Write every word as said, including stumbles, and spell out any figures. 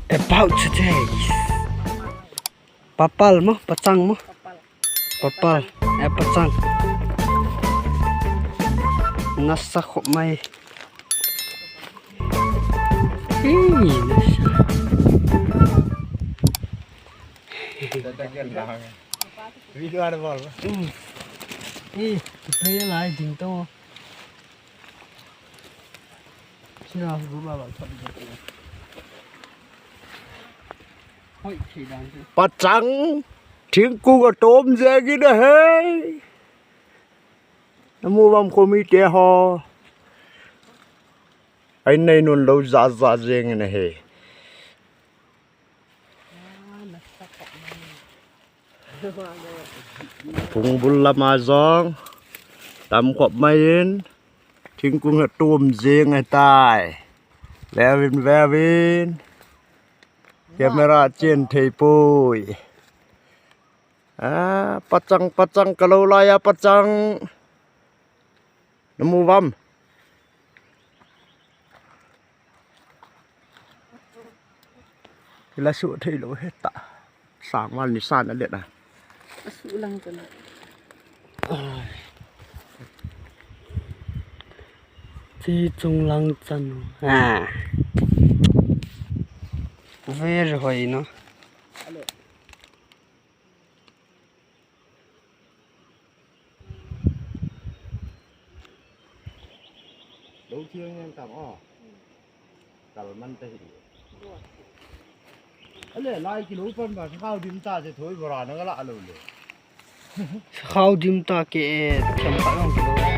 About today. Papal mo, pachang mo. Papal. Eh, pachang. Nasa khop mai. Ih, nasa. Video ana bol. Hmm. Ih, play lai ding to. Sina hu ba ba. Hoi, khi dan. Pachang, thingkung atom jeng in ahi. Namu vam khomi te ho. Ai nei nun lo ja ja jeng in ahi. Phung bul lama jong tam khop mai in, thingkung atom jeng ahitai. Veuvin, veuvin. Camera chen thei poi. Ah, pachang, pachang, ka lo lai a pachang. Namu vam. Kila su thei lo heta. Sang val ni san a let a. Asu lang chan. Ai. Chi chung lang chan. Ah. Very hoi no. Lo thiang ngen tam o. Kal man te hi. Ale, lai kilo pan ba, khao dim ta se thoi bora na ka la lo le. Khao dim ta ke, eh, thiam ka long kilo.